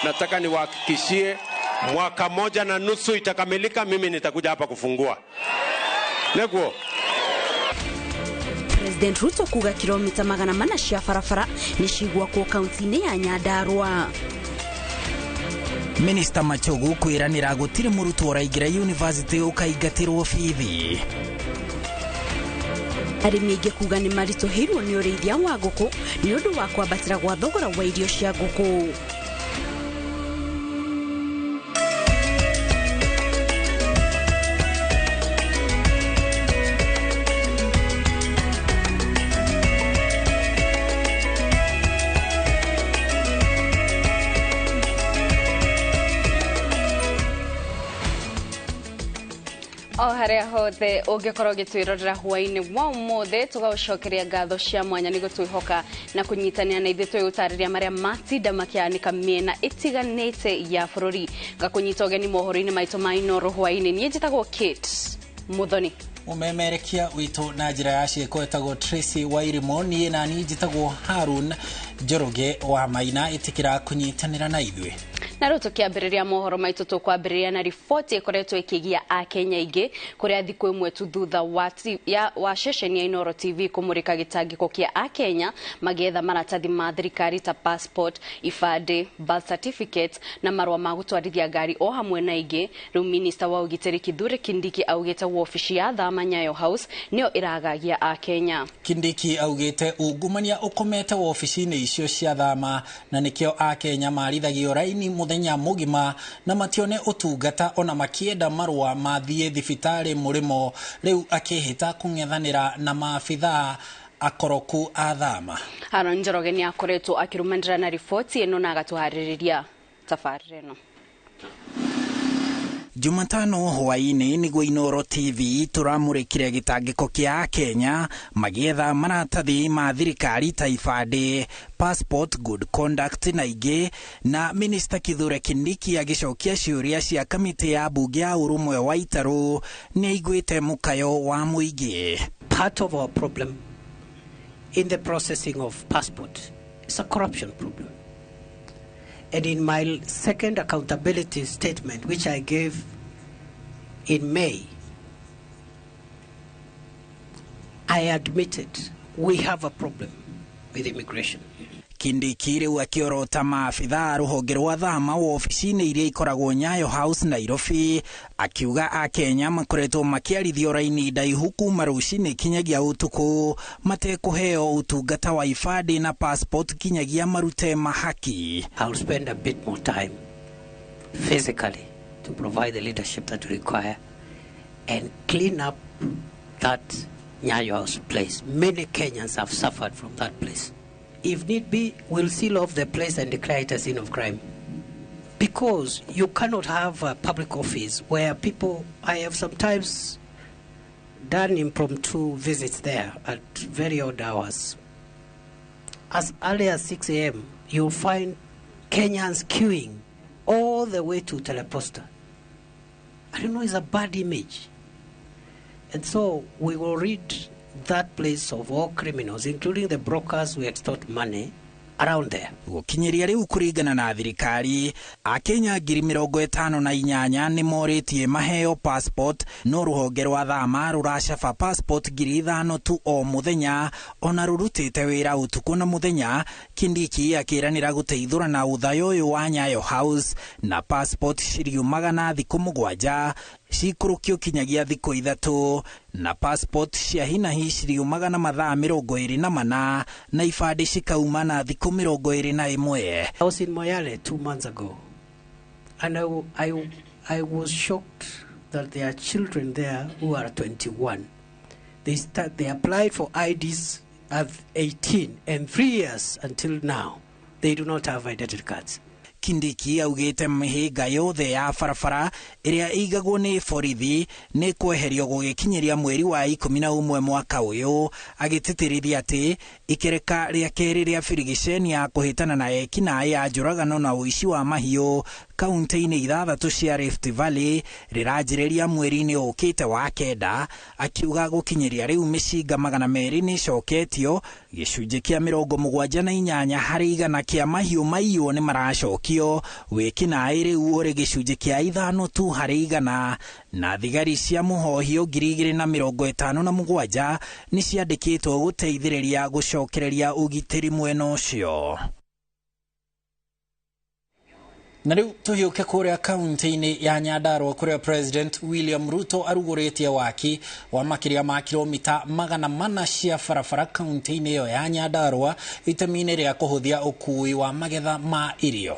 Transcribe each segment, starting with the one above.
Nataka niwahakikishie mwaka moja na nusu itakamilika, mimi nitakuja hapa kufungua. Neguo. President Ruto kuga kilomita 400 cia barabara nĩ cigwakwo kaunti-inĩ ya Nyandarua. Minister Machogu kwiranira gutiri murutwo ũraingĩra university ũkaingatĩrwo bithi. Arĩmi aingĩ kuga nĩ maritũhĩirwo nĩ ũrĩithia wa ngũkũ nĩ ũndũ wa kwambatĩra gwa thogora wa irio cia ngũkũ. O haria hothe ũngĩkorwo ũgĩtwĩrorera hwaĩ-inĩ wa ũmũthĩ, tũgagũcokeria ngatho cia mwanya nĩ gũtwĩhoka na kũnyitanĩra na ithuĩ twĩgũtarĩria marĩa matinda makĩhanĩka mĩena ĩtiganĩte ya bũrũri. Ngakũnyita ũgeni mohoro-inĩ maitũ ma Inooro hwaĩ-inĩ. Niĩ njĩtagwo Kate Muthoni. Umemerekia witũ na njĩra ya ciĩko etagwo Tracy Wairimo, niĩ na niĩ njĩtagwo Harun Njoroge wa Maina. Ĩtĩkĩra kũnyitanĩra na ithuĩ. Na rĩu tũkĩambĩrĩria mohoro maitũ, tũkwambĩrĩria na riboti ĩkoretwo ĩkĩgia akenya aingĩ, kũrĩa thikũ ĩmwe tu thutha wa ceceni ya Inooro TV kũmũrĩka gĩtangĩko kĩa akenya magĩetha maratathi ma thirikari ta passport, ibandĩ, birth certificate na marũa ma gũtwarithia ngari o hamwe na ingĩ. Rĩu minista wa ũgitĩri Kithure Kindiki augĩte wobici ya thama Nyayo House nĩyo ĩragagia akenya. Kindiki augĩte ungumania ũkomete wobici-inĩ icio cia thama na nĩkĩo akenya marithagio raini muthenya mugima na matione utungata ona makienda marũa mathiĩ thibitarĩ mũrĩmo. Rĩu akĩhĩta kũng'ethanĩra na maabithaa akoroku a thama. Haron Njoroge nĩ akoretwo akĩrũmanĩra na riboti ĩno na agatũharĩrĩria tabarĩra ĩno. Jumatano hwaĩ-inĩ nĩguo Inooro TV tũramũrĩkire gĩtangĩko kĩa akenya magĩetha maratathi ma thirikari ta ibandĩ, passport, good conduct na ingĩ, na Minister Kithure Kindiki agĩcokia ciũria cia kamĩtĩ ya mbunge ya ũrũmwe wa itarũ nĩ aiguĩte mũkayo wa mũingĩ. Part of our problem in the processing of passport is a corruption problem. And in my second accountability statement, which I gave in May, I admitted we have a problem with immigration. Kindiki rĩu akĩorota maabithaa rũhonge rwa thama wobici-inĩ iria ikoragwo Nyayo House Nairobi, akiuga akenya makoretwo makĩarithio raini ndaihu kuma rũcinĩ kinyagia ũtukũ matekũheo ũtungata wa ibandĩ na passport kinyagia marute mahaki. I'll spend a bit more time physically to provide the leadership that we require and clean up that Nyayo House place. Many Kenyans have suffered from that place. If need be, we'll seal off the place and declare it a scene of crime. Because you cannot have a public office where people, I have sometimes done impromptu visits there at very odd hours. As early as 6 a.m., you'll find Kenyans queuing all the way to Teleposta. I don't know, it's a bad image. And so we will rid that place of all criminals, including the brokers who extort money around there. Gũkinyĩria rĩu kũringana na thirikari, akenya 58,000 nĩ morĩtie maheo passport, no rũhonge rwa thama rũracaba passport 5,000 tu o mũthenya, ona rũrutĩte wĩra ũtukũ na mũthenya. Kindiki akĩranĩra gũteithũrana ũthayũ ũyũ wa Nyayo House na passport ciriumaga na thikũ 7 cikũrũkio kinyagia thikũ 3, na passport cia hinahi ciriumaga na mathaa 24 na ibandĩ cikauma na thikũ 21. I was in Moyale 2 months ago, and I was shocked that there are children there who are 21. They applied for IDs at 18, and 3 years until now, they do not have identity cards. Kindiki augĩte mĩhĩnga yothe ya barabara ĩrĩa ĩigagwo nĩ borithi nĩ kweherio gũgĩkinyĩria mweri wa 11 mwaka ũyũ, agĩtĩtĩrithia atĩ ikereka rĩa kerĩ rĩa birigiceni ya kũhĩtana na ekinaĩ a njũragano na ũici wa mahiũ kaunti-inĩ 6 cia Rift Valley rĩranjĩrĩria mweri-inĩ ũkĩte wa 9, akiuga gũkinyĩria rĩu mĩcinga 200 nĩ ĩcoketio, gĩcunjĩ kĩa 78 harĩ igana kĩa mahiũ maiywo nĩ maracokio. mũhohio wĩkinaĩ rĩu ũrĩ gĩcunjĩ kĩa 5 tu harĩ 100 na thigari cia mũhohio 2057 nĩ ciandĩkĩtwo gũteithĩrĩria gũcokereria ũgitĩri mwena ũcio. Na rĩu tũhiũke kũrĩa kaunti-inĩ ya Nyandarua kũrĩa President William Ruto arugũrĩtie waki wa makĩria ma kilomita 400 cia barabara kaunti-inĩ ĩyo ya Nyandarua itemi-inĩ rĩa kũhũthia ũkuui wa magetha ma irio.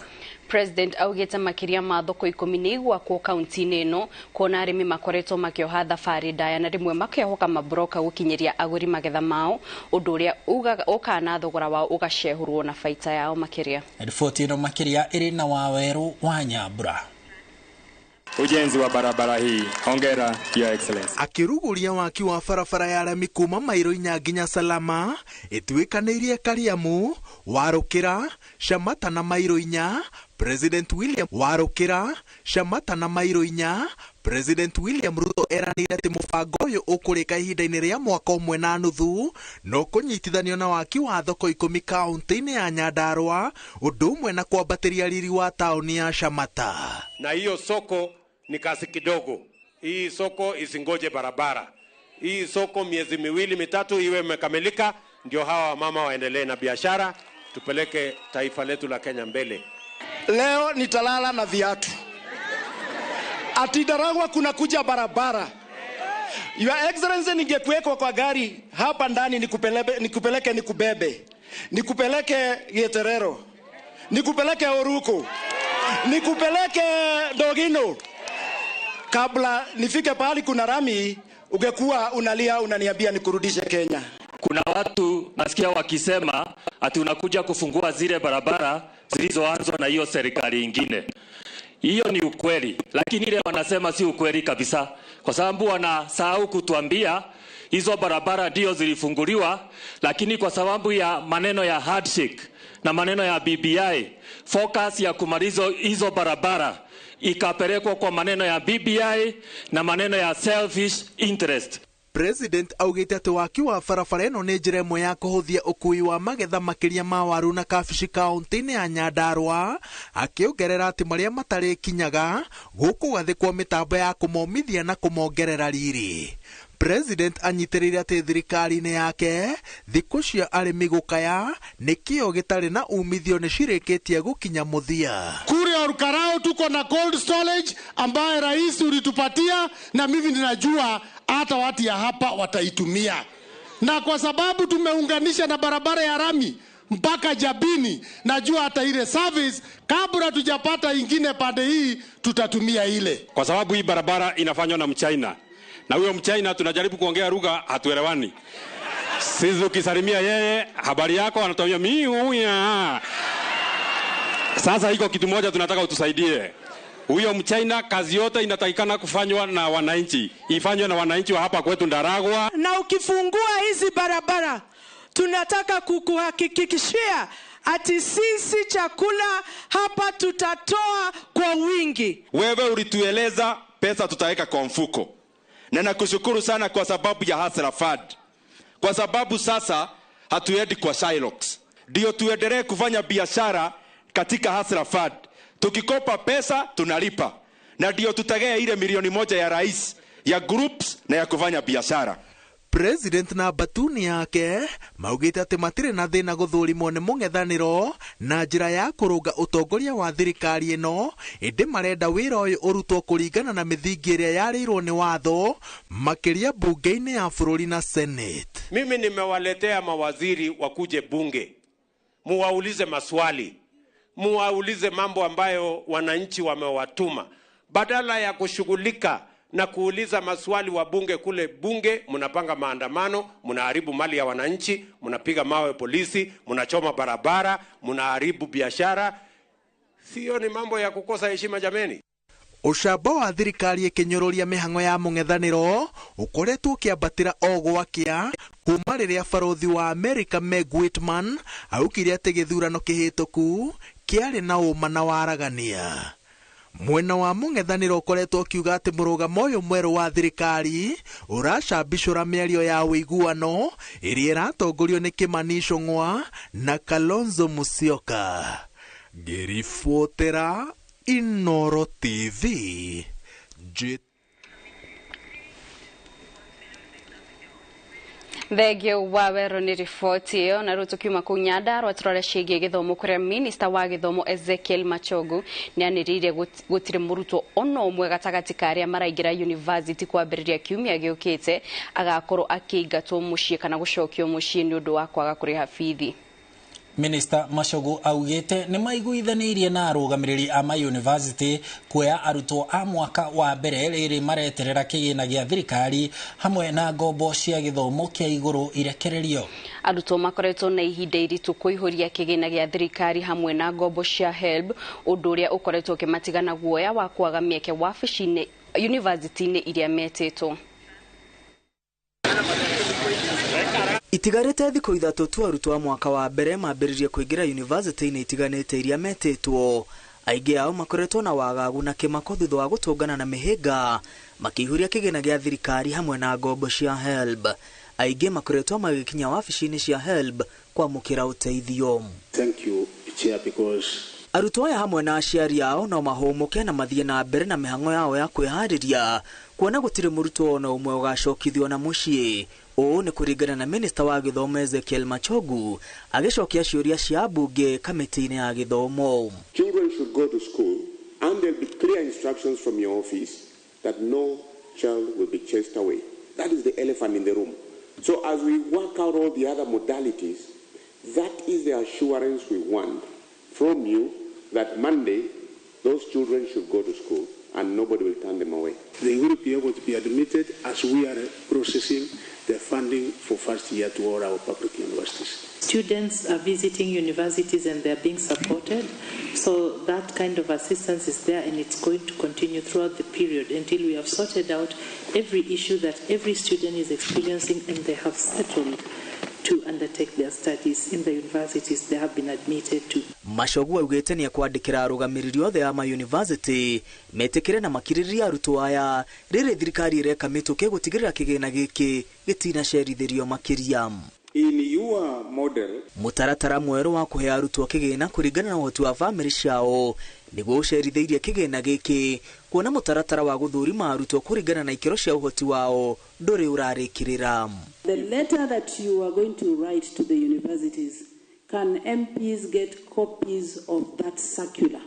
President augĩte makĩria ma thoko 10 nĩ igwakwo kaunti-inĩ ĩno kuona arĩmi makoretwo makĩoha thabarĩ ndaya na rĩmwe makehoka mabroka gũkinyĩria agũri magetha mao, ũndũ ũrĩa ũkaga na thogora wao ũgacehũrwo na baita yao makĩria. Riboti ĩno makĩria ĩrĩ na Wawerũ wa Nyambura. Ujenzi wa barabara hii. Hongera, Your Excellency. Akiruguria waki wa barabara ya rami kuma mairo 4 nginya Salama ituikanĩirie Kariamu, Warũkĩra, Shamata na mairo 4, President William Warũkĩra, Shamata na mairo 4, President William Ruto eranĩire atĩ mũbango ũyũ ũkũrĩka ihinda-inĩ rĩa mwaka 1.5 no kũnyitithanio na waki wa thoko 10 kaunti-inĩ ya Nyandarua, ũndũ ũmwe na kwambatĩria riri wa taũni ya Shamata. Na hiyo soko ni kazi kidogo. Hii soko isingoje barabara. Hii soko miezi 2-3 iwe imekamilika, ndio hawa mama waendelee na biashara, tupeleke taifa letu la Kenya mbele. Leo nitalala na viatu. Ati Ndaragwa kuna kuja barabara. Your Excellency, ningekuwekwa kwa gari hapa ndani nikupeleke nikubebe. Nikupeleke Gieterero. Nikupeleke Oruko. Nikupeleke Dogino. Kabla nifike pahali kuna rami, ungekuwa unalia unaniambia nikurudishe Kenya. Kuna watu nasikia wakisema ati unakuja kufungua zile barabara zilizoanzwa na hiyo serikali ingine. Hiyo ni ukweli, lakini ile wanasema si ukweli kabisa, kwa sababu wanasahau kutuambia hizo barabara ndio zilifunguliwa, lakini kwa sababu ya maneno ya handshake na maneno ya BBI, focus ya kumaliza hizo barabara ikapelekwa kwa maneno ya BBI na maneno ya selfish interest. President augĩte atĩ waki wa barabara ĩno nĩ njĩra ĩmwe ya kũhũthia ũkuui wa magetha makĩria ma waru na kabici kaunti-inĩ ya Nyandarua, akĩongerera atĩ marĩa matarĩkinyaga gũkũgathĩkwo mĩtambo ya kũmomithia na kũmongerera riri. President anyitĩrĩire atĩ thirikari-inĩ yake thikũ cia arĩmi gũkaya nĩ kĩo gĩtarĩ na umithio nĩ cirĩkĩtie gũkinya mũthia. Kule Olkalou tuko na cold storage ambaye rais ulitupatia, na mimi ninajua hata watu ya hapa wataitumia, na kwa sababu tumeunganisha na barabara ya rami mpaka Jabini, najua hata ile service kabla tujapata ingine pande hii tutatumia ile, kwa sababu hii barabara inafanywa na Mchina, na huyo Mchina tunajaribu kuongea lugha hatuelewani. Sisi ukisalimia yeye habari yako anatuambia miuya. Sasa iko kitu moja tunataka utusaidie. Huyo Mchina kazi yote inatakikana kufanywa na wananchi, ifanywe na wananchi wa hapa kwetu Ndaragwa. Na ukifungua hizi barabara, tunataka kukuhakikishia ati sisi chakula hapa tutatoa kwa wingi. Wewe ulitueleza pesa tutaweka kwa mfuko. Na nakushukuru sana kwa sababu ya Hustler Fund. Kwa sababu sasa hatuendi kwa Shylocks. Ndio tuendelee kufanya biashara katika Hustler Fund. Tukikopa pesa tunalipa. Na ndio tutegea ile 1 milioni ya rais ya groups na ya kufanya biashara. President na batuni yake maugĩte atĩ matirĩ na thĩna gũthũrimwo nĩ mũng'ethanĩro na njĩra ya kũrũnga ũtongoria wa thirikari ĩno, ĩndĩ marenda wĩra ũyũ ũrutwo kũringana na mĩthingi ĩrĩa yarĩirwo nĩ watho makĩria bunge-inĩ ya bũrũri na Senate. Mimi nimewaletea mawaziri wakuje bunge, muwaulize maswali, muwaulize mambo ambayo wananchi wamewatuma, badala ya kushughulika na kuuliza maswali wa bunge kule bunge. Mnapanga maandamano, mnaharibu mali ya wananchi, mnapiga mawe polisi, mnachoma barabara, mnaharibu biashara. Sio ni mambo ya kukosa heshima jameni? Ũcamba wa thirikari ĩkĩnyũrũria mĩhang'o ya mũng'ethanĩro ũkoretwo ũkĩambatĩra o gwakĩa kuma rĩrĩa barũthi wa Amerika Meg Whitman augire atĩ gĩthurano kĩhĩtũku kĩarĩ na ũma na waragania. Mwena wa mũng'ethanĩro ũkoretwo ũkiuga atĩ mũrũgamo ũyũ mwerũ wa thirikari ũracambicũra mĩario ya ũiguano ĩrĩa ĩratongorio nĩ Kimani Ichung'wa na Kalonzo Musyoka. Ngĩribotera Inoro TV J. Thengio wa wero nĩ riboti ĩyo. Na rĩu tũkiuma kũu Nyandarua tũrore ciĩgiĩ gĩthomo, kũrĩa minista wa gĩthomo Ezekiel Machogu nĩ anĩrĩire gũtirĩ mũrutwo ona ũmwe gatagatĩ ka arĩa maraingĩra university kwambĩrĩria kiumia gĩũkĩte agakorwo akĩingatwo mũciĩ kana gũcokio mũciĩ nĩ ũndũ wa kwaga kũrĩha bithi. Minista Machogu augĩte nĩ maiguithanĩirie na arũgamĩrĩri a mayunivasĩtĩ kuoya arutwo a mwaka wa mbere rĩrĩ mareterera kĩgĩna gĩa thirikari hamwe na ngombo cia gĩthomo kĩa igũrũ irekererio. Arutwo makoretwo na ihinda iritũ kũihũria kĩgĩna gĩa thirikari hamwe na ngombo cia HELB, ũndũ ũrĩa ũkoretwo ũkĩmatiga na guoya wa kwaga mĩeke wabici-inĩ yunivasĩtĩ-inĩ iria metĩtwo. Itigarĩte thikũ 3 tu arutwo a mwaka wa mbere mambĩrĩrie kũingĩra yunivasĩtĩ-inĩ itiganĩte iria metĩtwo. Aingĩ ao makoretwo na wagagu na kĩmako thutha wa gũtũngana na mĩhĩnga makĩihũria kĩgĩna gĩa thirikari hamwe na ngombo cia HELB. Aingĩ makoretwo magĩkinya wabici-inĩ cia HELB kwamũkĩra ũteithio. Thank you, Chair, because arutwo aya hamwe na aciari ao no mahũmũke na mathiĩ na mbere na mĩhang'o yao ya kwĩharĩria, kuona gũtirĩ mũrutwo ona ũmwe ũgacokithio na mũciĩ. Ũũ nĩ kũringana na minista wa gĩthomo Ezekiel Machogu agĩcokia ciũria cia mbunge kamĩtĩ-inĩ ya gĩthomo. Children should go to school and there'll be clear instructions from your office that no child will be chased away. That is the elephant in the room. So as we work out all the other modalities, that is the assurance we want from you that Monday those children should go to school and nobody will turn them away. They will be able to be admitted as we are processing the funding for first year to all our public universities. Students are visiting universities and they are being supported, so that kind of assistance is there and it's going to continue throughout the period until we have sorted out every issue that every student is experiencing and they have settled to undertake their studies in the universities they have been admitted to. Machogu augĩte nĩ ekwandĩkĩra arũgamĩrĩri othe a mayunivasĩtĩ metĩkĩre na makirĩrĩrie arutwo aya rĩrĩ thirikari ĩreka mĩtũkĩ gũtigĩrĩra kĩgĩna gĩkĩ gĩtinacerithĩrio makĩria. In your model, mũtaratara mwerũ wa kũhe arutwo kĩgĩna kũringana na ũhoti wa bamĩrĩ ciao nĩguo ũcerithĩirie kĩgĩna gĩkĩ, kuona mũtaratara wa gũthũrima arutwo kũringana na ikĩro cia ũhoti wao ndũrĩ ũrarĩkĩrĩra. The letter that you are going to write to the universities, can MPs get copies of that circular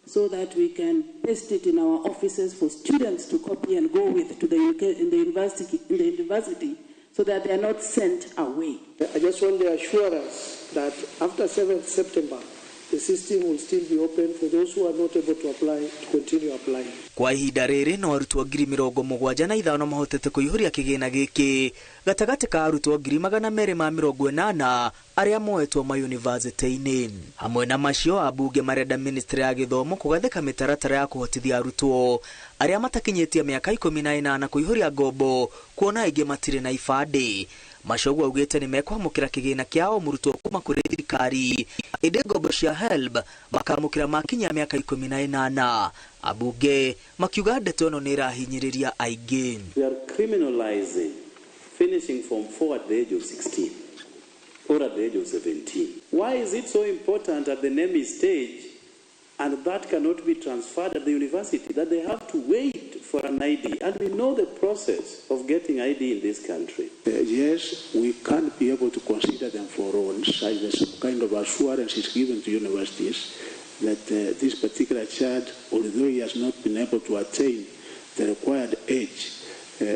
so that we can paste it in our offices for students to copy and go with to the in the university so that they are not sent away. I just want the assurance that after 7th September, the system will still be open for those who are not able to apply to continue applying. Kwa ihinda rĩrĩ no arutwo 75,000 mahotete kũihũria kĩgĩna gĩkĩ gatagatĩ ka arutwo 280,000 arĩa moetwo mayunivasĩtĩ-inĩ. Hamwe na macio, ambunge marenda ministry ya gĩthomo kũgathĩka mĩtaratara ya kũhotithia arutwo arĩa matakinyĩtie mĩaka 18 kũihũria ngombo, kuona aingĩ matirĩ na ibandĩ. Machogu augĩte nĩ mekwamũkĩra kĩgĩna kĩa o mũrutwo kuma kũrĩ thirikari, ĩndĩ ngombo cia HELB makamũkĩra makinya mĩaka 18. Ambunge makiuga ndeto ĩno nĩ ĩrahinyĩrĩria aingĩ. We are criminalizing finishing form 4 at the age of 16 or at the age of 17. Why is it so important at the NEMI stage, and that cannot be transferred at the university, that they have to wait for an ID? And we know the process of getting ID in this country. Yes, we can't be able to consider them for loans. There's some kind of assurance is given to universities that this particular child, although he has not been able to attain the required age,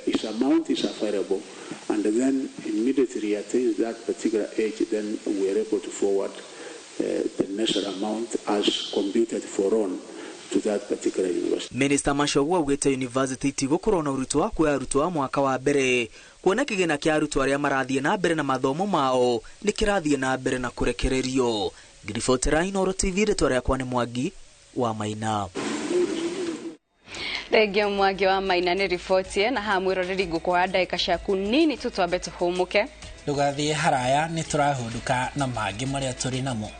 his amount is available, and then immediately he attains that particular age, then we are able to forward the necessary amount as computed for loan to that particular university. Minister Machogu augĩte university itigũkorwo na ũritũ wa kuoya arutwo a mwaka wa mbere, kuona kĩgĩna kĩa arutwo arĩa marathiĩ na mbere na mathomo mao nĩ kĩrathiĩ na mbere na kũrekererio. Ngiribotera Inooro TV, rĩtwa rĩakwa nĩ Mwangi wa Maina. Thengio Mwangi wa Maina nĩ riboti na haha mwĩroreri ngũkũha ndagĩka ciaku nini tu twambe tũhũmũke. Ndũgathiĩ haraya, nĩ tũrahũndũka na mangĩ marĩa tũrĩ namo.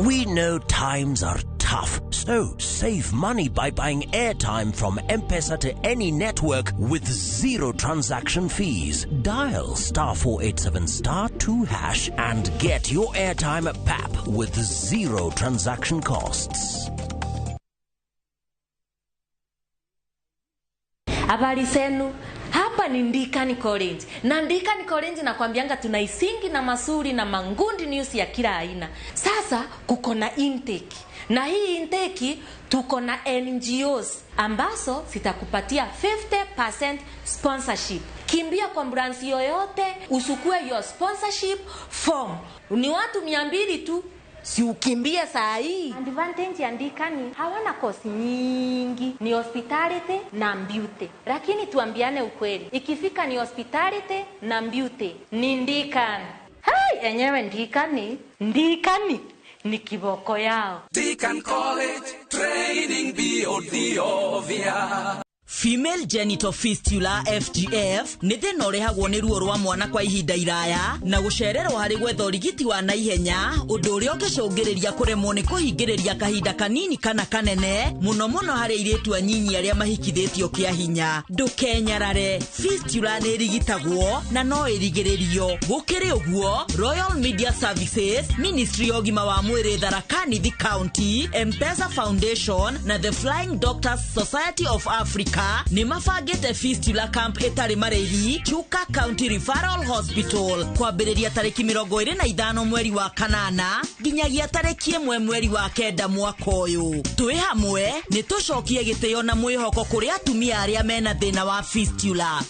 We know times are tough. So save money by buying airtime from M-Pesa to any network with zero transaction fees. Dial star 487 star 2 hash and get your airtime at PAP with zero transaction costs. Habari zenu. Hapa ni Ndikani College. Na Ndikani College nakwambianga tuna isingi na masuri na mangundi news ya kila aina. Sasa kuko na intake. Na hii intake tuko na NGOs ambazo zitakupatia 50% sponsorship. Kimbia kwa branch yoyote usukue your sponsorship form. Ni watu 200 tu. Si ukimbie saa hii. Advantage ya Ndikani hawana kosi nyingi, ni hospitality na beauty. Lakini tuambiane ukweli, ikifika ni hospitality na beauty ni Ndikani. Hai, enyewe Ndikani, Ndikani ni kiboko yao. Deacon College, training beyond the obvious. Female genital fistula FGF nĩ thĩna ũrehagwo nĩ ruo rwa mwana kwa ihinda iraya na gũcererwo harĩ gwetha ũrigiti wa naihenya, ũndũ ũrĩa ũngĩcũngĩrĩria kũremwo nĩ kũhingĩrĩria kahinda kanini kana kanene, mũno mũno harĩ airĩtu anyinyi arĩa mahikithĩtio kĩa hinya. Ndũkenyarare, fistula nĩ ĩrigitagwo na no ĩrigĩrĩrio. Gũkĩrĩ ũguo, Royal Media Services, Ministry ya ũgima wa mwĩrĩ Tharaka Nithi County, M-Pesa Foundation na The Flying Doctors Society of Africa nĩ mabangĩte fistula camp ĩtarĩ marĩhi Chuka County Referral Hospital kwambĩrĩria tarĩki 25 mweri wa kanana nginyagia tarĩki 1 mweri wa 9 mwaka ũyũ. Twĩ hamwe nĩ tũcokie gĩtĩo na mwĩhoko kũrĩ atumia arĩa mena thĩna wa fistula.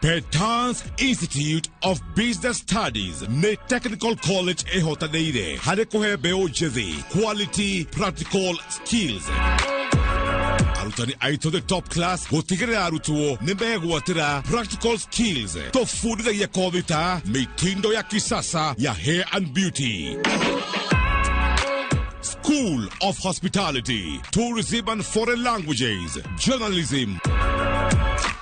Petans Institute of Business Studies nĩ Technical College ĩhotanĩire harĩ kũhe mbeũ njĩthĩ quality practical skills. Arutani aitũ the top class gũtigĩrĩra arutwo nĩ megwatĩra practical skills. Tũbundithagia kothi ta mitindo ya kisasa ya hair and beauty, School of Hospitality, Tourism and Foreign Languages, Journalism,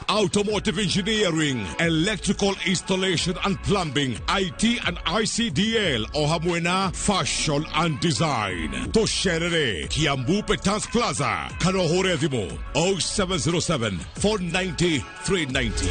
Automotive Engineering, Electrical Installation and Plumbing, IT and ICDL, o hamwe na Fashion and Design. Tũcerere Kiambu Petans Plaza, kana ũhũre thimũ 0707 490 390.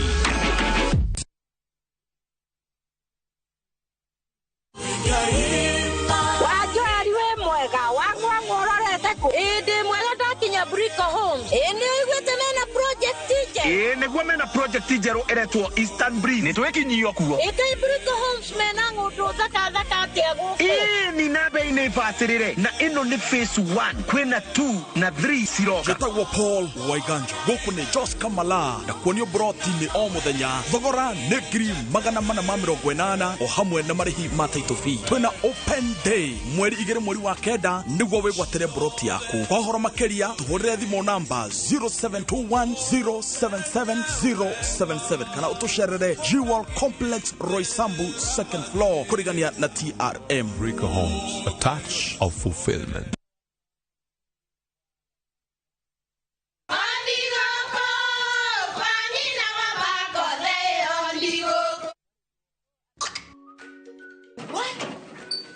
Nĩguo mena project njerũ ĩretwo Eastern Breeze. Nĩ twĩkinyio kuo. Ĩkai Brico Homes mena ng'ũndũ thaka thaka atĩa gũkũ? Ĩĩ na bei nĩ bacĩrĩre na ĩno nĩ phase 1, kwĩna 2 na 3 ciroka. Njĩtagwo Paul Waiganjo, gũkũ nĩ Jos Kamala na kuonio broti-inĩ o mũthenya. Thogora nĩ 480,000 o hamwe na marĩhi ma title fee. Twĩna open day mweri 2 mweri wa 9 nĩguo wĩgwatĩre broti yaku. Kwa ũhoro makĩria tũhũrĩre thimũ namba 0721077077 kana ũtũcerere Jewel Complex Roysambu second floor kũrigania na TRM. Rico Homes, a touch of fulfillment.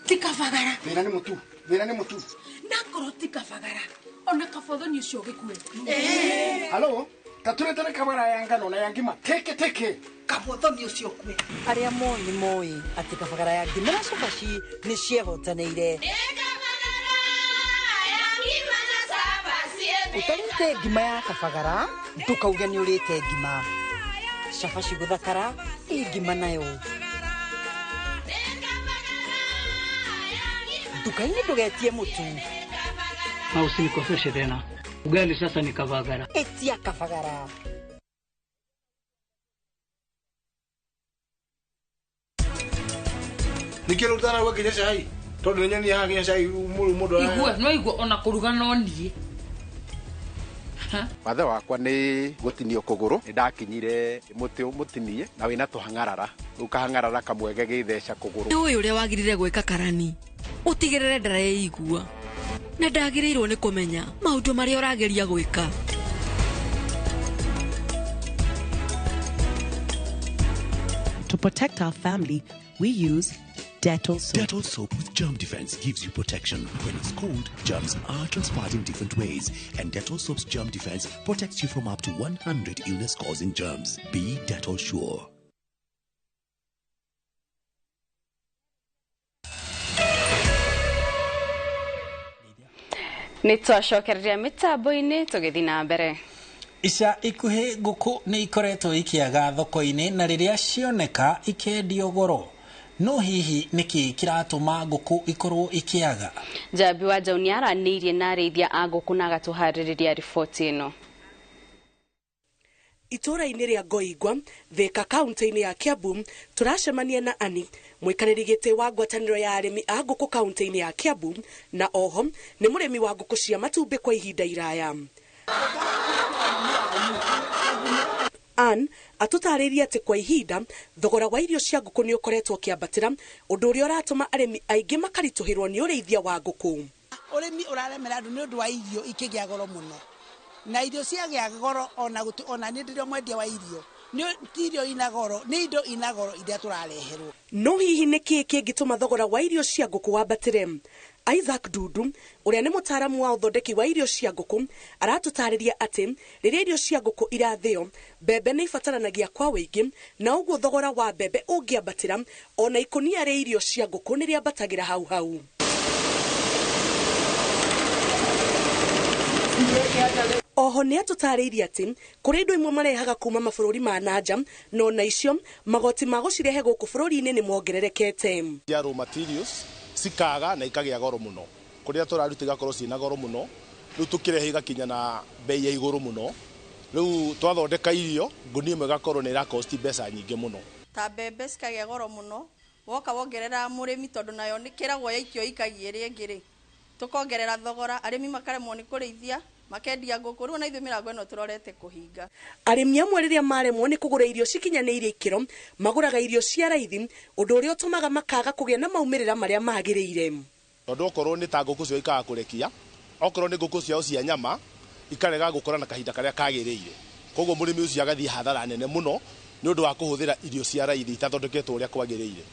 Tikabagara. Thĩna nĩ mũtu, thĩna nĩ mũtu. Nakorwo tikabagara ona kabothoni ũcio gĩkue. Halo, taturetere kabara ya ngano na ya ngima teke teke. Kabothoni ũcio kue. Arĩa moĩ nĩ moĩ atĩ kabagara ya ngima na cabaci nĩ ciehotanĩire. Ũtarĩte ngima ya kabagara ndũkauge nĩ ũrĩte ngima. Cabaci gũthakara ĩ ngima nayo. Nduka-inĩ ndũgetie mũtu. Na usinikoseshe tena. Ugali sasa ni kabagara. Etia kabagara. Nĩkĩo rĩu ũtararuga nginya cai? Tondũ nĩ nyoni haha nginya cai mũndũ Igua, no igua ona kũruga no niĩ. Wathe wakwa nĩ gũtinio kũgũrũ, nĩ ndakinyire mũtĩ mũtinie na wĩna tũhang'arara, rĩu kahang'arara kamwe gagĩtheca kũgũrũ. Nĩ ũĩ ũrĩa wagĩrĩire gwĩka karani, ũtigĩrĩre ndareigua. Na ndagĩrĩirwo nĩ kũmenya maũndũ marĩa ũrageria gwĩka. To protect our family, we use Dettol soap. Dettol soap with germ defense gives you protection. When it's cold, germs are transferred in different ways, and Dettol soap's germ defense protects you from up to 100 illness-causing germs. Be Dettol sure. Nĩ twacokereria mĩtambo-inĩ tũgĩthiĩ na mbere. Ica ikuhĩ ngũkũ nĩ ikoretwo ikĩaga thoko-inĩ na rĩrĩa cioneka ikendio goro. No hihi nĩkĩ kĩratũma ngũkũ ikorwo ikĩaga? Njambi wa Njaũ nĩaranĩirie na arĩithia a ngũkũ na agatũharĩrĩria riboti ĩno. Itũũra-inĩ rĩa Ngoingwa, Thika kaunti-inĩ ya Kiambu, tũracemania na Ani, mũikarĩri gĩtĩ wa ngwatanĩro ya arĩmi a ngũkũ kaunti-inĩ ya Kiambu, na oho nĩ mũrĩmi wa ngũkũ cia matumbĩ kwa ihinda iraya. Ann atũtarĩirie atĩ kwa ihinda thogora wa irio cia ngũkũ nĩ ũkoretwo ũkĩambatĩra, ũndũ ũrĩa ũratũma arĩmi aingĩ makaritũhĩrwo nĩ ũrĩithia wa ngũkũ. Ũrĩmi ũraremera andũ nĩ ũndũ wa irio ikĩgĩa goro mũno, na irio ciagĩa goro ona niĩ ndĩrĩ mwendia wa irio, ti irio ina goro, nĩ indo ina goro iria tũrareherwo. No hihi nĩ kĩĩ kĩngĩtũma thogora wa irio cia ngũkũ wambatĩre? Isaac Dudu, ũrĩa nĩ mũtaaramu wa ũthondeki wa irio cia ngũkũ, aratũtarĩria atĩ rĩrĩa irio cia ngũkũ irathĩo, mbembe nĩ ibataranagia kwa wĩingĩ, na ũguo thogora wa mbembe ũngĩambatĩra, ona ikũnia rĩa irio cia ngũkũ nĩ rĩambatagĩra hau hau. Oho nĩ atũtarĩirie atĩ kũrĩ indo imwe marehaga kuma mabũrũri ma nanja, no na icio magoti ma gũcirehe gũkũ bũrũri-inĩ nĩ mongererekete. Raw materials cikaga na ikagĩa goro mũno, kũrĩa tũraruta igakorwo ciĩna goro mũno, rĩu tũkĩrehe igakinya na bei ya igũrũ mũno, rĩu twathondeka irio ngũnia ĩmwe ĩgakorwo nĩ ĩrakosti mbeca nyingĩ mũno. Ta mbembe cikagĩa goro mũno, woka wongerera mũrĩmi tondũ nayo nĩ kĩragwo yaikio ikagie rĩngĩ rĩ, tũkongerera thogora, arĩmi makaremwo nĩ kũrĩithia makendia ngũkũ, rĩu ona ithuĩ mĩrango ĩno tũrorete kũhinga. Arĩmi amwe rĩrĩa maremwo nĩ kũgũra irio cikinyanĩirie ikĩro, magũraga irio cia raithi, ũndũ ũrĩa ũtũmaga makaga kũgĩa na maumĩrĩra marĩa magĩrĩire. Tondũ okorwo nĩ ta ngũkũ ciao ikaga kũrekia, okorwo nĩ ngũkũ ciao cia nyama ikarega gũkũra na kahinda karĩa kagĩrĩire, koguo mũrĩmi ũcio agathiĩ hathara nene mũno nĩ ũndũ wa kũhũthĩra irio cia raithi itathondeketwo ũrĩa kwagĩrĩire.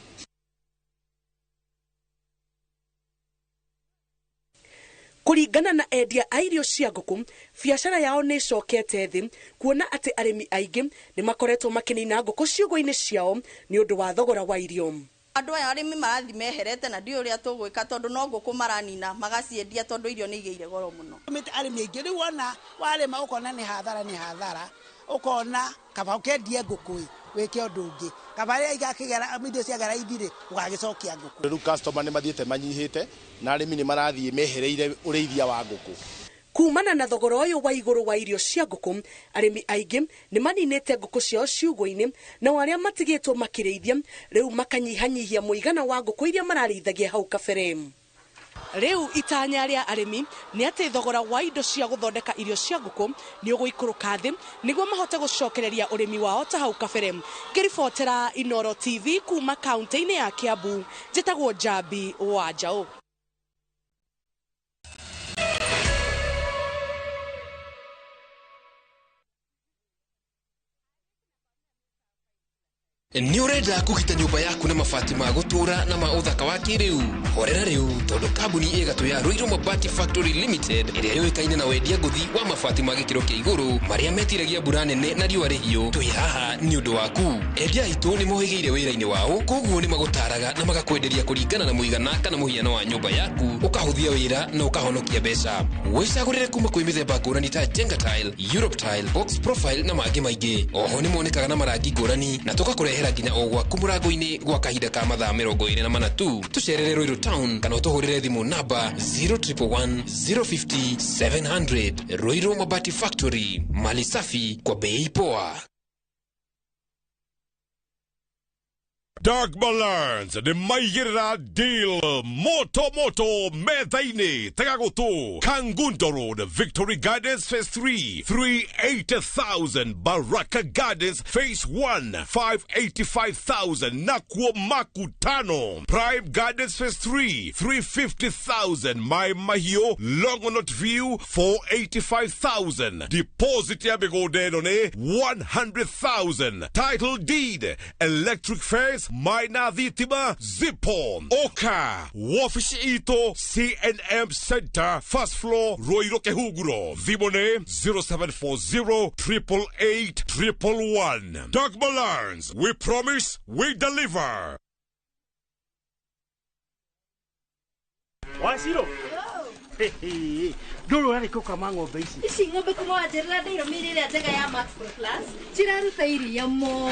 Kũringana na endia a irio cia ngũkũ, biacara yao nĩ ĩcokete thĩ, kuona atĩ arĩmi aingĩ nĩ makoretwo makĩnina ngũkũ ciugũ-inĩ ciao nĩ ũndũ wa thogora wa irio. Andũ aya arĩmi marathiĩ meherete na ndiũĩ ũrĩa tũgwĩka tondũ no ngũkũ maranina magaciendia tondũ irio nĩ igĩire goro mũno. Arĩmi aingĩ rĩu wona warĩma ũkona nĩ hathara, nĩ hathara, ũkona kaba ũkendie ngũkũ wĩke ũndũ ũngĩ, kaba rĩrĩa igakĩgera irio ciagera raithi rĩ ũgagĩcokia ngũkũ. Rĩu customer nĩ mathiĩte manyihĩte na arĩmi nĩ marathiĩ mehereire ũrĩithia wa ngũkũ. Kumana na thogora ũyũ wa igũrũ wa irio cia ngũkũ, arĩmi aingĩ nĩ maninĩte ngũkũ ciao ciugũ-inĩ, nao arĩa matigĩtwo makĩrĩithia rĩu makanyihanyihia mũigana wa ngũkũ iria mararĩithagia hau kabere. Rĩu itanya rĩa arĩmi nĩ atĩ thogora wa indo cia gũthondeka irio cia ngũkũ nĩ ũgũikũrũka thĩ nĩguo mahote gũcokereria ũrĩmi wao ta hau kabere. Ngĩribotera Inooro TV kuma kaunti-inĩ ya Kiambu, njĩtagwo Njambi wa Njaũ. Nĩ ũrenda kũgita nyũmba yaku na mabati ma gũtũũra na ma ũthaka wa kĩrĩu? Horera rĩu tondũ kambuni ĩgatũ ya Ruiru Mabati Factory Limited ĩrĩa yũĩkaine na wendia ngũthi wa mabati ma gĩkĩro kĩa igũrũ marĩa metiragia mbura nene na riũa rĩhiũ, twĩ haha nĩ ũndũ waku. Endia aitũ nĩ mohĩgĩire wĩra-inĩ wao, koguo nĩ magũtaraga na magakwenderia kũringana na mũigana kana mũhiano wa nyũmba yaku, ũkahũthia wĩra na ũkahonokia mbeca. Wĩcagũrĩre kuma kwĩ mĩthemba ngũrani ta Jenga Tile, Europe Tile, Box Profile na mangĩ maingĩ. Oho nĩ monekaga na marangi ngũrani na tũgakũrehera nginya o gwaku mũrango-inĩ gwa kahinda ka mathaa 24 tu. Tũcerere Ruiru Town kana ũtũhũrĩre thimũ namba 0111 050 700. Ruiru Mabati Factory, mali safi kwa bei poa. Dagmalands nĩ maigĩrĩra deal moto moto metha-inĩ. Tega gũtũ. Kangundo Road, Victory Gardens Phase 3, 380,000. Baraka Gardens Phase 1, 585,000. Nakuo Makutano Prime Gardens Phase 3, 350,000. Mai Mahiu Longonot View, 485,000. Deposit ya mĩgũnda ĩno nĩ 100,000. Title deed, electric fence, maina thitima zipo. Oka wabici itũ CNM Center, first floor, Ruiru Kihunguro. Thimũ nĩ 0740 888 111. Dagmalands, we promise, we deliver. Waciro ndũrũ ũrarĩ kũkama ng'ombe ici. Ici ng'ombe kuma wanjĩrĩra ndĩirũmĩire ĩrĩa njega ya Max Pro Plus ciraruta iria mo.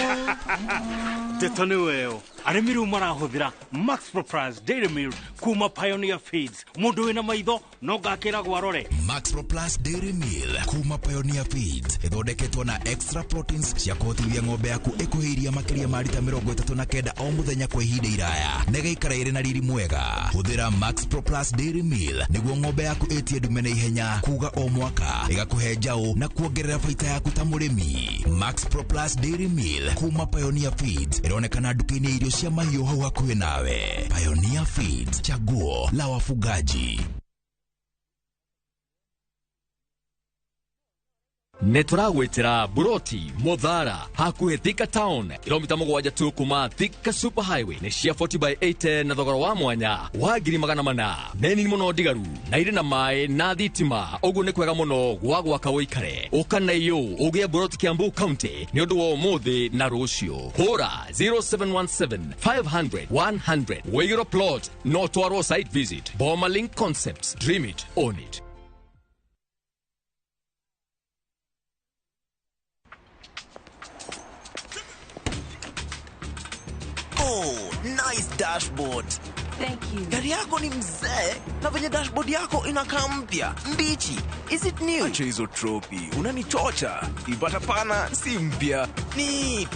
Ndeto nĩ weo arĩmi rĩu marahũthĩra Max Pro Plus Dairy Meal kuma Pioneer Feeds. Mũndũ wĩna maitho no ngakĩragwo arore. Max Pro Plus Dairy Meal kuma Pioneer Feeds ĩthondeketwo na extra proteins cia kũhotithia ng'ombe yaku ĩkũhe iria makĩria ma rita 39 o mũthenya kwa ihinda iraya na ĩgaikara ĩrĩ na riri mwega. Hũthĩra Max Pro Plus Dairy Meal nĩguo ng'ombe yaku ĩtie ndume na ihenya kuga o mwaka, ĩgakũhe njaũ na kuongerera baita yaku ta mũrĩmi. Max Pro Plus Dairy Meal kuma Pioneer Feeds ĩronekana nduka-inĩ irio cia mahiũ hau hakuhĩ nawe. Pioneer Feeds, chaguo la wafugaji. Nĩ tũragwĩtĩra Buroti Muthara hakuhĩ Thika Town, kilomita 7 tu kuma Thika Super Highway. Nĩ cia 40 by 80 na thogora wa mwanya wa 400,000. Nĩ nini mũno ndigaru na irĩ na maĩ na thitima, ũguo nĩ kwega mũno gwa gwaka ũikare. Ũka na iyũ ũgĩe Buroti Kiambu County nĩ ũndũ wa ũmũthĩ na rũciũ. Hũra 0717 500 100. Wĩigĩrwo plot no twarwo site visit. Boma Link Concepts, dream it, own it. Oh, nice dashboard. Thank you. Gari yako ni mzee na venye dashboard yako inakaa mpya, mbichi. Is it new? Acha hizo tropi, unanichocha. Ipata pana si mpya. Neat.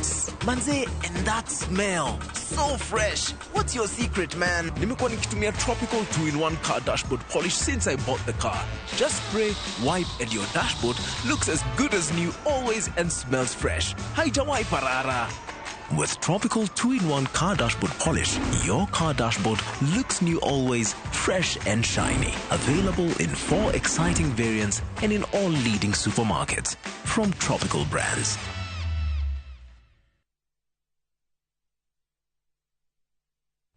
Manze, and that smell. So fresh. What's your secret, man? Nimekuwa nikitumia Tropical 2-in-1 car dashboard polish since I bought the car. Just spray, wipe, and your dashboard looks as good as new always and smells fresh. Haijawai parara. With Tropical 2-in-1 car dashboard polish, your car dashboard looks new always, fresh and shiny. Available in 4 exciting variants and in all leading supermarkets. From Tropical Brands.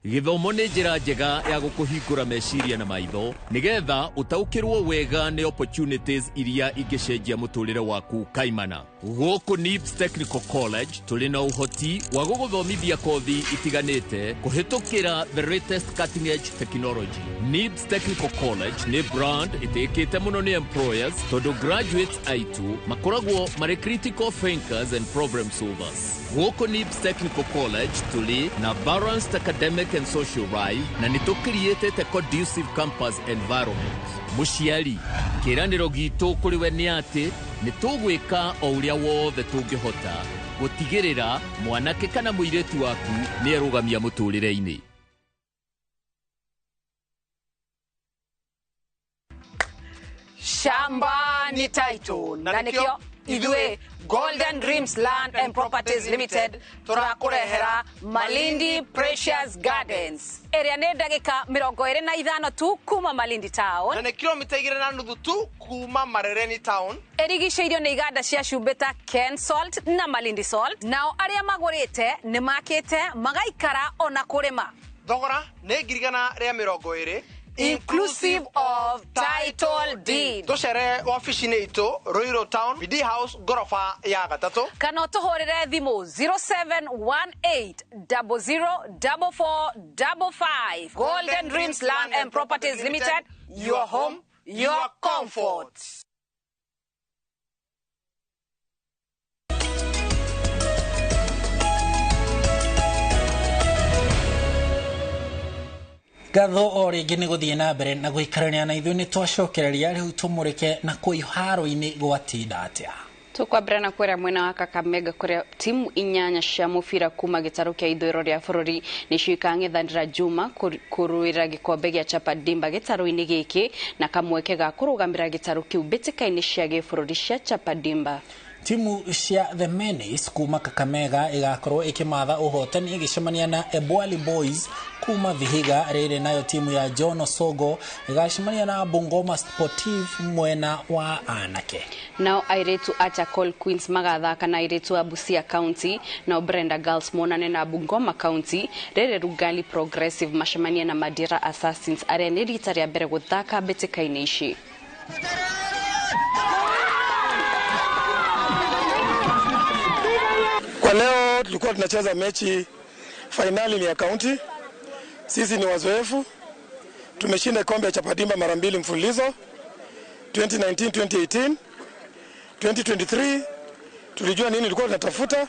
Gĩthomo nĩ njĩra njega ya gũkũhingũra meciria na maitho nĩgetha ũtaũkĩrwo wega nĩ opportunities iria ingĩcenjia mũtũrĩre waku kaimana. Gũkũ NIBS Technical College tũrĩ na ũhoti wa gũgũthomithia kothi itiganĩte kũhĩtũkĩra the latest cutting edge technology. NIBS Technical College nĩ brand ĩtĩkĩte mũno nĩ employers tondũ graduates aitũ makoragwo marĩ critical thinkers and problem solvers. Gũkũ NIBS Technical College tũrĩ na balanced academic and social life na nĩ tũkiriĩtĩte conducive campus environment. Mũciari, kĩĩranĩro gitũ kũrĩ we nĩ atĩ nĩ tũgwĩka o ũrĩa wothe tũngĩhota gũtigĩrĩra mwanake kana mũirĩtu waku nĩ erũgamia mũtũrĩre-inĩ. Shamba ni title na nĩkĩo ithuĩ Golden Dreams Land and Properties Limited tũrakũrehera Malindi Precious Gardens ĩrĩa nĩ ndagĩka 25 tu kuma Malindi Town na nĩ kilomita 2.5 tu kuma Marereni Town. Ĩrigicĩirio nĩ iganda cia cumbĩ ta Ken Salt na Malindi Salt. Nao arĩa magũrĩte nĩ makĩte magaikara ona kũrĩma. Thogora nĩ 120,000 inclusive of title deed. Tucere wabici-inĩ itũ Ruiru Town, BD House, ngoroba ya 3, kana ũtũhũrĩre thimũ 0718004455. Golden Dreams Land and Properties Limited, your home, your comfort. Ngatho o rĩngĩ nĩ gũthiĩ na mbere na gũikarania na ithuĩ. Nĩ twacokereria rĩu tũmũrĩke na kũu haro-inĩ gwatinda atĩa. Tukwambĩra na kũrĩa mwena wa Kakamega kũrĩa timu 8 cia mũbira kuma gĩtarũ kĩa ithũĩro rĩa bũrũri nĩcio ikang'ethanĩra Juma kũrũĩra gĩkombe gĩa Chapadimba gĩtarũ-inĩ gĩkĩ na kamweke ga kũrũgamĩra gĩtarũ kĩu mbĩtĩka-inĩ cia gĩbũrũri cia Chapadimba. Timu cia The Menace kuma Kakamega igakorwo ikimatha ũhotani igĩcemania na Ebwali Boys kuma Vihiga. Rĩrĩ nayo timu ya John Osogo igacemania na Bungoma Sportive mwena wa anake. Nao airĩtu a Chakol Queens magathaka na airĩtu a Busia County, nao Brenda Girls monane na Bungoma County. Rĩrĩ Rugali Progressive macemanie na Madira Assassins arĩa nĩ rita rĩa mbere gũthaka mbĩtĩka-inĩ ici. Kwa leo tulikuwa tunacheza mechi finali ni ya county. Sisi ni wazoefu. Tumeshinda kombe ya Chapadimba mara 2 mfululizo. 2019, 2018, 2023. Tulijua nini tulikuwa tunatafuta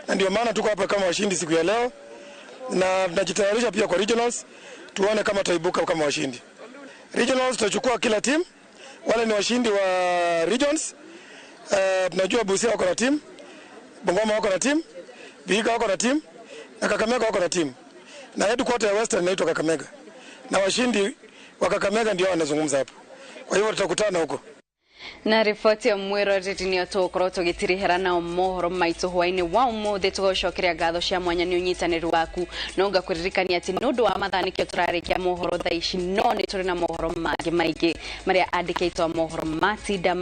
na ndio maana tuko hapa kama washindi siku ya leo. Na tunajitayarisha pia kwa regionals, tuone kama tutaibuka kama washindi. Regionals tutachukua kila team. Wale ni washindi wa regions. Tunajua Busia wako na team, Bungoma wako na team, Vihiga wako na team, na Kakamega wako na team. Na headquarter ya Western inaitwa Kakamega. Na washindi wa Kakamega ndio wanazungumza hapo. Kwa hivyo tutakutana huko. Na riboti ya mwiroreri nĩyo tũgũkorwo tũgĩtirihĩra nao mohoro maitũ hwaĩ-inĩ wa ũmũthĩ. Tũgũcokeria ngatho cia mwanya nĩ ũnyitanĩri waku, no ngakũririkania atĩ nĩ ũndũ wa mathaa nĩkĩo tũrarĩkia mohoro thaa ici, no nĩ tũrĩ na mohoro mangĩ maingĩ marĩa andĩkĩtwo mohoro matinda.